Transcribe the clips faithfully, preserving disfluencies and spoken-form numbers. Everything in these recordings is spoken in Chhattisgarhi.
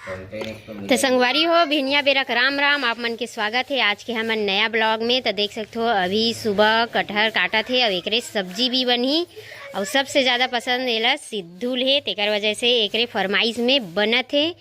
तो संगवारी हो, भिनिया बेरा के राम राम, आप मन के स्वागत है आज के हमन नया ब्लॉग में। तो देख सकते हो, अभी सुबह कटहर काटत हे, अउ एकरे सब्जी भी बनही। अउ सबसे ज्यादा पसंद एला सिद्धू ले, तेकर वजह से एकरे फरमाइश में बनत हे।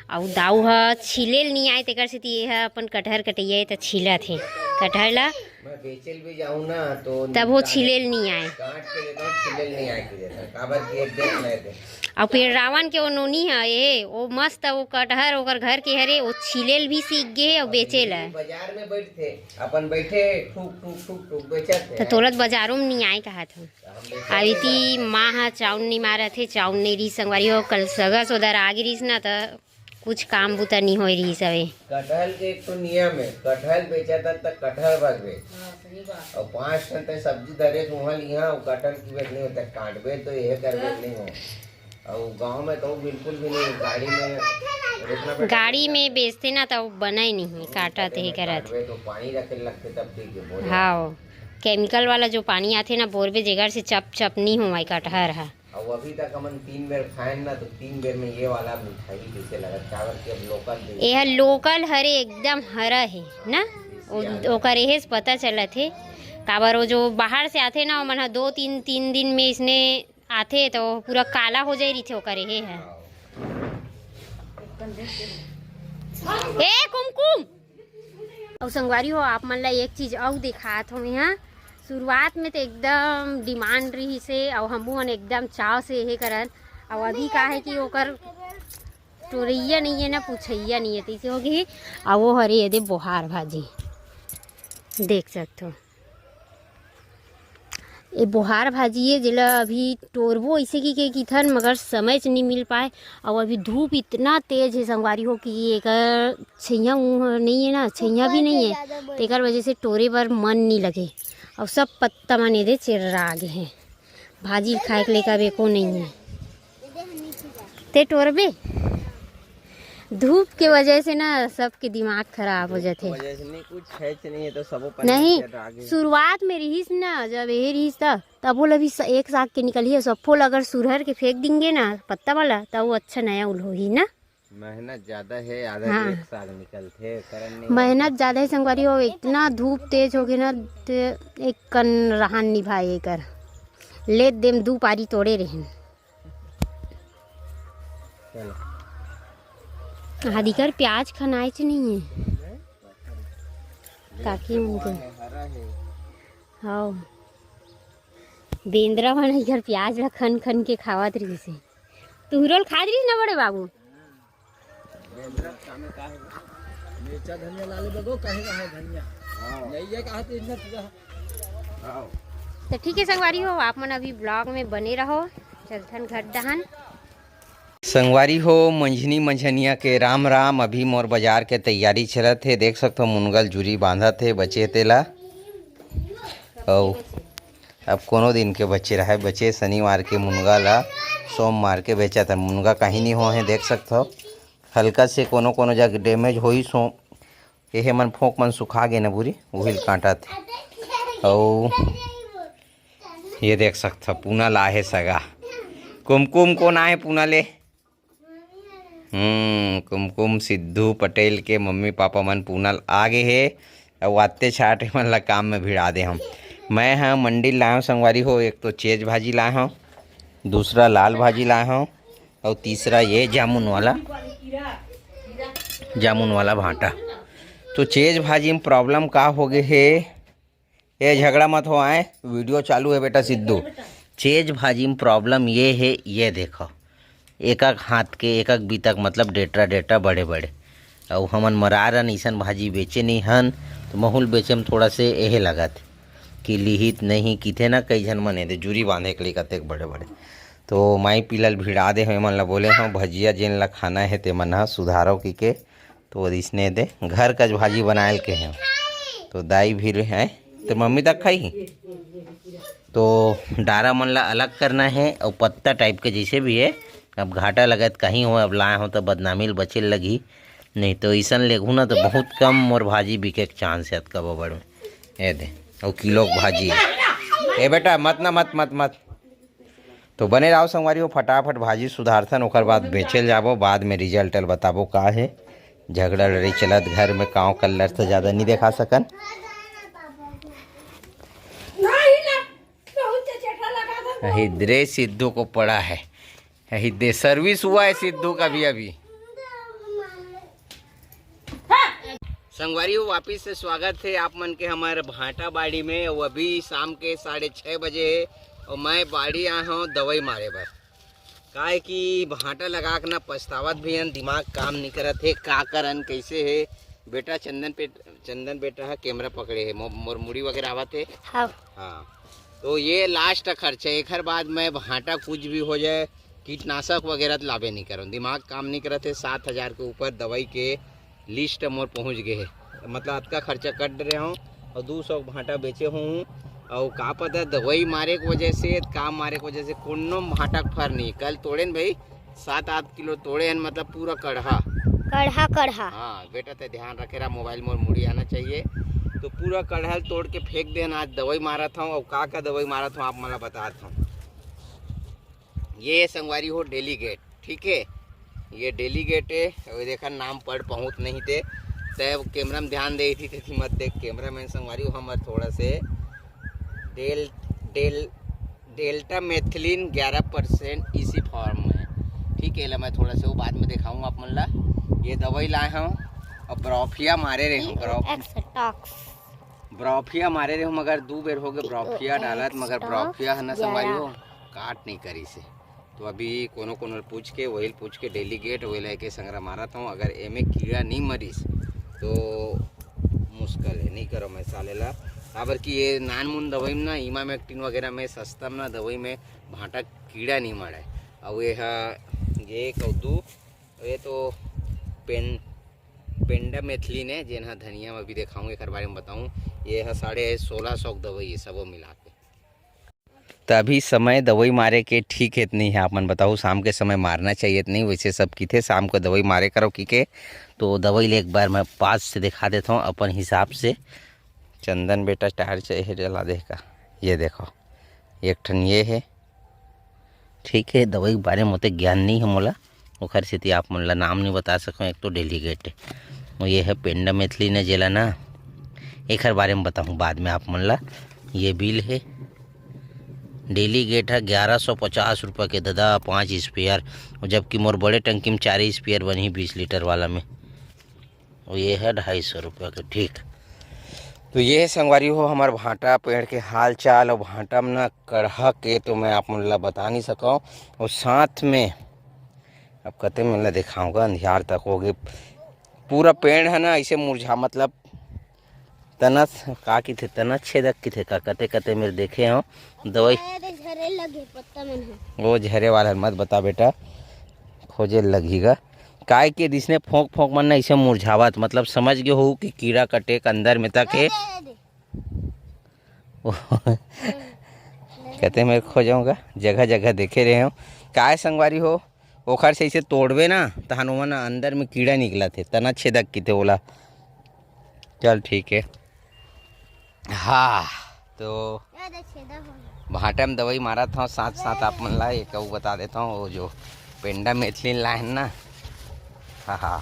अउ दाऊ ह छीले ल नी आए, तेकर सेती ये ह अपन कटहर कटइया हे, त छीलत हे कटहर ला। मैं बेचे ल भी जाऊँ ना, तो तब वो निकाल छीले ल नी आए। काट के देता हूँ, छीले ल नी आए के देता, काबर कि एक देख ले दे। अउ पेड़ रावन के वो नोनी ह, ए, वो मस्त, वो कटहर ओकर घर के हरे, वो छीले ल भी सीख गे हे अउ बेचे ल। बाजार में बैठथे, अपन बैठे ठुक ठुक ठुक ठुक बेचत हे। त तोला त बाजारों में नी आए कहत हूँ। हम बेचे अदिति माँ ह चाउन नी मारत हे, चाउन नी रही संगवारी हो, कल सगा सोदर आगे रहीस ना, त कुछ काम बुता नी होए रहीस हवे। कटहल के एक तो नियम है, कटहल बेचा था त कटहल भगवे। हाँ, सही बात। और पाँच ठन ते सब्जी धरे तो वहाँ लिहा, और कटहल की बेट नहीं होता, काटबे तो यह करबे नहीं हो। और गांव में तो बिल्कुल भी नहीं, गाड़ी में रोकना पड़ता गाड़ी है। में बेचते ना तो बना ही नहीं, काटत ही करत। काटबे तो पानी रखे लगते तब ठीक है, बोरे। हाँ, केमिकल वाला जो पानी आथे ना बोरबे, जेकर से चप चप नहीं होवाय कटहर हा। अउ अभी तक हमन तीन बेर खाएन ना, तो तीन बेर में ये वाला मिठाई जैसे लगत, काबर कि अब लोकल दे। एह लोकल हरे, एकदम हरा हे ना, देसी ओ-, आलू। ओकर एहे से पता चलत हे, काबर वो जो बाहर से आथे ना, ओमन ह दो तीन, तीन दिन में इसने आथे, तो पूरा काला हो जाए रहिथे ओकर एहे ह। हाँ। ए कुमकुम, अउ संगवारी हो, आप मन ला एक चीज अउ दिखात हव, यहाँ शुरुआत में तो एकदम डिमांड रहिस हे, अउ हमू मन एकदम चाव से हे करन। अउ अभी का है कि ओकर टोरइया नहीं है ना, पूछइया नहीं है, तैसे हो गई। अउ वो हरे ये दे बोहार भाजी, देख सकत हो। ए बोहार भाजी हे, जेला अभी टोरबो अइसे कि, के किथन, मगर समय च नी मिल पाए। अउ अभी धूप इतना तेज हे संगवारी हो कि एकर छइहां उहां नइ हे ना, छइहां भी नइ हे, तेकर वजह से टोरे बर मन नी लगे। अउ सब पत्ता मन एदे चिर्रा गे हे, भाजी खाए के लेकर एको नइ हे। ते टोरबे? धूप के वजह से ना सबके दिमाग खराब हो जाथे। वजह से नहीं, कुछ है च नहीं है तो सबो पन्ना नहीं, के राग है। शुरुआत में रिहिस ना, जब ये रिहिस त तब वो भी स-, एक साग के निकलिए, सफो ल अगर सुरहर के फेंक देंगे ना पत्ता वाला, तब वो अच्छा नया उल होही ना। मेहनत ज्यादा है, आधा हाँ। एक साग निकलथे, करन नहीं मेहनत ज्यादा है संगवारी हो, इतना धूप तेज हो गए ना, ते एक कन रहन निभाए कर, ले देम दू पारी तोड़े रहन। चलो। आदिकर प्याज खनाए च नहीं है। काकी मन के। हरा है। हाँ। बेंदरा मन इधर प्याज ला खन खन के खावत रहिस हे। तुहरो ल खात रहिस ना बड़े बाबू? बेंदरा का में का है? मिर्चा धनिया ला ले बगो, कहे का है धनिया? हाँ। नहीं है कहा तो इतना पूरा। हाँ। तो ठीक है संगवारी हो, आप मन अभी ब्लॉग में बने रहो, चलथन घर डहन। संगवारी हो, मंझनी मंझनिया के राम राम। अभी मोर बाजार के तैयारी चलत हे, देख सकथो मुनगा ल जुरी बांधत हे, बचे तेला। अउ अब कोनो दिन के बचे रहय, बचे शनिवार के मुनगा ला सोमवार के बेचत हे। मुनगा कहीं नहीं हो हे, देख सकथो हल्का से कोनो कोनो जगह डैमेज होइस हो, एहे मन फोंक मन सुखा गे न भूरी, उहिल कांटत हे। अउ ये देख सकथव, पूना ला हे सगा। कुमकुम कोन आए पूना ले? हम्म, कुमकुम सिद्धू पटेल के मम्मी पापा मन पूना ल आ गे हे। अउ आते छाट मन ला काम में भिड़ा दे हम। मैं ह मंडी लाए हव संगवारी हो, एक तो चेज भाजी लाए हव, दूसरा लाल भाजी लाए हव, अउ तीसरा ये जामुन वाला, जामुन वाला भांटा। तो चेज भाजी में प्रॉब्लम का हो गे हे, ए, झगड़ा मत हो आए, वीडियो चालू है बेटा सिद्धू। चेज भाजी में प्रॉब्लम ये है, ये देखो, एक एक हाथ के एक एक बीतक, मतलब डेटरा डेटरा बड़े बड़े। अउ हमन मरार हन, इसन भाजी बेचे नहीं हन, तो महूल बेचे में थोड़ा से एहे लगत कि लिहित नहीं किथे ना, कई झन मन एदे जुरी बांधे के लिए कतेक बड़े बड़े। तो माई पीला ल भिड़ा दे हवे, मन ला बोले हव भजिया जेन ला खाना है ते मन ह सुधारो की के। तो इसने दे घर कच भाजी बनाए ल के हैं। तो दाई भी है, तो मम्मी तक खाई। तो डारा मन ला अलग करना है, और पत्ता टाइप के जैसे भी है। अब घाटा लगत कहीं हो, अब लाए हो तो बदनामी ल बचे लगही, नहीं तो इसन लेगहू ना तो बहुत कम मोर भाजी बिके के चांस है अतका बबड़ में। ए दे, और किलो के भाजी। ए बेटा, मत ना, मत, मत, मत। तो बने रहो संगवारी हो, फटाफट भाजी सुधारथन, ओकर बाद बेचल जाबो, बाद में रिजल्ट ल बताबो का हे। झगड़ा लड़ाई चलत घर में, काव कल्लर से ज्यादा नहीं देखा सकन। यही दे सिद्धू को पड़ा है, यही दे सर्विस हुआ है सिद्धू का भी अभी। संगवारी हो, वापिस से स्वागत है आप मन के हमारे भांटा बाड़ी में। वो अभी शाम के साढ़े छः बजे है और मैं बाड़ी आया हूँ दवाई मारे बर। काहे कि भांटा लगा के ना पछतावत भी हन, दिमाग काम नहीं करत है, का करन, कैसे है। बेटा चंदन पे, चंदन बेटा है, कैमरा पकड़े है, मो-, मोर मुड़ी वगैरह आवत है। हाँ। हाँ, तो ये लास्ट खर्चा है, एकर बाद मैं भांटा कुछ भी हो जाए, कीटनाशक वगैरह तो लाबे नहीं करूँ, दिमाग काम नहीं करत है। सात हज़ार के ऊपर दवाई के लिस्ट मोर पहुँच गए है, मतलब अतका खर्चा कर रहे हूँ और दो सौ भांटा बेचे हूँ। और का पता दवाई मारे के वजह से, का मारे के वजह से कोनो भांटा के फर नहीं। कल तोड़े न भाई, सात आठ किलो तोड़े हैं, मतलब पूरा कढ़ा। कढ़ा, कढ़ा। हाँ बेटा, ते ध्यान रखे रहा, मोबाइल मोर मुड़ी आना चाहिए। तो पूरा कढ़ा ल तोड़ के फेंक देन। आज दवाई मारत हूँ और का का दवाई मारत हूँ आप मला बतात हूँ। ये संगवारी हो डेलीगेट, ठीक है, ये डेलीगेट है। वो देखा नाम पढ़ पहुँच नहीं थे, तय कैमरा में ध्यान दे थी, थी मत देख कैमरा मैन। संगवारी हो हमर थोड़ा से डेल डेल डेल्टा मेथिलीन ग्यारह परसेंट इसी फॉर्म में, ठीक है। एला मैं थोड़ा से वो बाद में दिखाऊंगा आप मन ला। ये दवाई लाए हूँ और ब्रोफिया मारे रहे हूँ, ब्रो- एक्सटॉक्स। ब्रोफिया मारे रहे हूँ, मगर दो बेर हो गए ब्रोफिया डालत, मगर एक्सटॉक्स ब्रोफिया है ना संगवारी हो, ग्यारह। काट नहीं करी से। तो अभी कोनो कोनो ल पूछ के, वही ल पूछ के डेलीगेट वही लेके संग्रह मारत हूँ। अगर एमे कीड़ा नहीं मरिस तो मुश्किल है, नहीं करो मैं साले ला। काबर कि ये नान मुन दवाई में ना, इमामेक्टिन वगैरह में, सस्ता में ना दवाई में भांटा कीड़ा नहीं मरे। और ये हा, ये एक और दो, ये तो पेन पेंडामेथिलीन है, जेन हा धनिया में भी दिखाऊँ, एकर बारे में बताऊँ। ये हा साढ़े सोलह सौ के दवाई है, सबो मिला के। त अभी समय दवाई मारे के ठीक हे त नहीं हे, आप मन बताओ, शाम के समय मारना चाहिए त नहीं? वैसे सब किथे शाम को दवाई मारे करो किके। तो दवाई ले एक बार मैं पास से दिखा देता हूँ अपन हिसाब से। चंदन बेटा टायर चाहिए जला दे का, ये देखो एक ठन ये है, ठीक है। दवाई के बारे में ओते ज्ञान नहीं है मोला, ओखर सेती आप मन ला नाम नहीं बता सकूँ। एक तो डेलीगेट है, और ये है पेंडामेथिलीन है जेला ना, एखर बारे में बताऊँ बाद में आप मन ला। ये बिल है, डेलीगेट है ग्यारह सौ पचास रुपये के ददा, पाँच स्पेयर, और जबकि मोर बड़े टंकी में चार स्पेयर बनही बीस लीटर वाला में, और ये है ढाई सौ रुपये के, ठीक। तो ये है संगवारी हो हमार भांटा पेड़ के हाल चाल, और भांटा में ना कड़हा के तो मैं आप मन ला बता नहीं सकूँ, और साथ में अब कते मन ला दिखाऊंगा, अंधियार तक हो गए, पूरा पेड़ है ना ऐसे मुरझा, मतलब तनस का किथे, तनस छेदक किथे का, कते कते मेर देखे हो दवाई। अरे झरे लगे पत्ता मन ह। वो झरे वाला मत बता बेटा, खोजे लगही गा। काय के दिसने फोंक फोंक मन ना इसे मुरझावत, मतलब समझ गए हो कि कीड़ा कटे के अंदर में तक है। अरे, अरे। वो कहते मैं खोजाऊंगा, जगह जगह देखे रहे हो। काय संगवारी हो, ओखर से इसे तोड़बे ना, तहन ओमन अंदर में कीड़ा निकलत हे, तना छेदक किथे ओला। चल ठीक है। हाँ, तो भांटा में दवाई मारत हूँ, साथ साथ आप मन ला एक अउ बता देता हूँ, वो जो पेंडामेथिलीन लाए हैं ना, हाँ हाँ,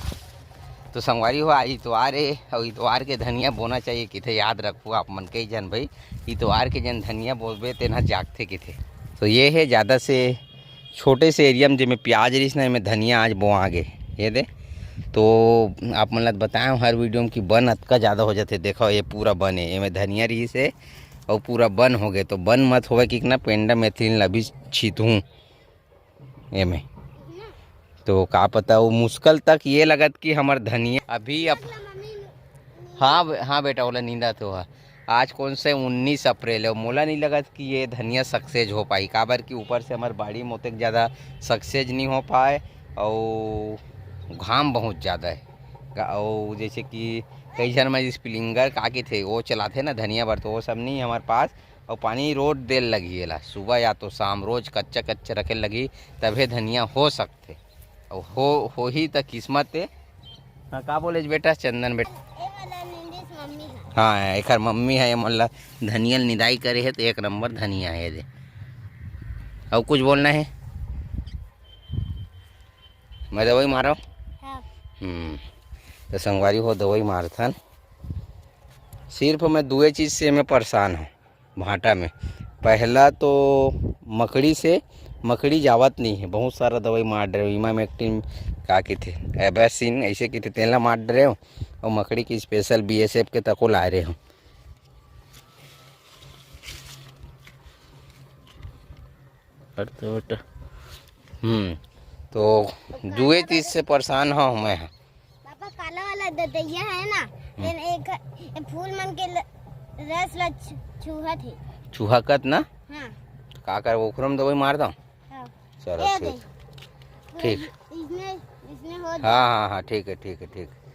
तो संगवारी हो, आज इतवार है और इतवार के धनिया बोना चाहिए किथे, याद रखो आप मन कई जन भाई, इतवार के जन धनिया बोबे तेना जागथे किथे। तो ये है ज़्यादा से छोटे से एरिया में जेमे प्याज रहिस ना, एमे धनिया आज बोआ गे। ये दे, तो आप मन ला बताए हर वीडियो में कि बन अतका ज़्यादा हो जाथे। देखो ये पूरा बन है, एमे धनिया रहिस है और पूरा बन हो गए। तो बन मत होवे कि ना पेंडामेथिलीन ला भी छीतहूँ एमे। तो का पता वो मुश्किल तक ये लगत कि हमर धनिया अभी अप-, हाँ बे-, हाँ बेटा, ओला नींदा तो है। आज कौन से उन्नीस अप्रैल है, मोला नहीं लगत कि ये धनिया सक्सेस हो पाई, काबर कि ऊपर से हमर बाड़ी में ओतेक ज़्यादा सक्सेस नहीं हो पाए और घाम बहुत ज़्यादा है। का-, और जैसे कि कई झन में स्प्रिंकलर का के थे, वो चलाते ना धनिया बर, तो वो सब नहीं हमारे पास। और पानी रोज देल लगही एला, सुबह या तो शाम, रोज कच्चा कच्चा रखे लगही, तभे धनिया हो सकथे। और हो, होही त किस्मत ए। हाँ, का बोले बेटा? चंदन बेटा। ए वाला नींदिस मम्मी है। हाँ, एकर मम्मी है, ये मन ला धनिया ल निदाई करे है, तो एक नंबर धनिया है दे। अउ कुछ बोलना हे? मैं दवाई मारव। हम्म। त संगवारी हो, दवाई मारथन। सिर्फ मैं दुए चीज से मैं परेशान हूँ भांटा में। पहला तो मकड़ी से, मकड़ी जावत नहीं है, बहुत सारा दवाई मार डरे हूँ, इमामेक्टिन का कहिथे, एबैसिन ऐसे कहिथे, तेला मार डरे हूँ। और मकड़ी के स्पेशल बीएसएफ के तको ला रहे हूँ। हम्म। तो दुए चीज से परेशान हूँ मैं। पापा, काला वाला दतैया है ना, हम्म। ये एक, ये फूल मन के ल-, रस ला छु-, छुहत है। छुहकत ना? हाँ। तो का कर, ओकरो में दवाई मार दो? हाँ। चलो, ये ठीक। दे। ठीक। इसमें, इसमें हो हाँ, हाँ, हाँ, ठीक है, ठीक है, ठीक है।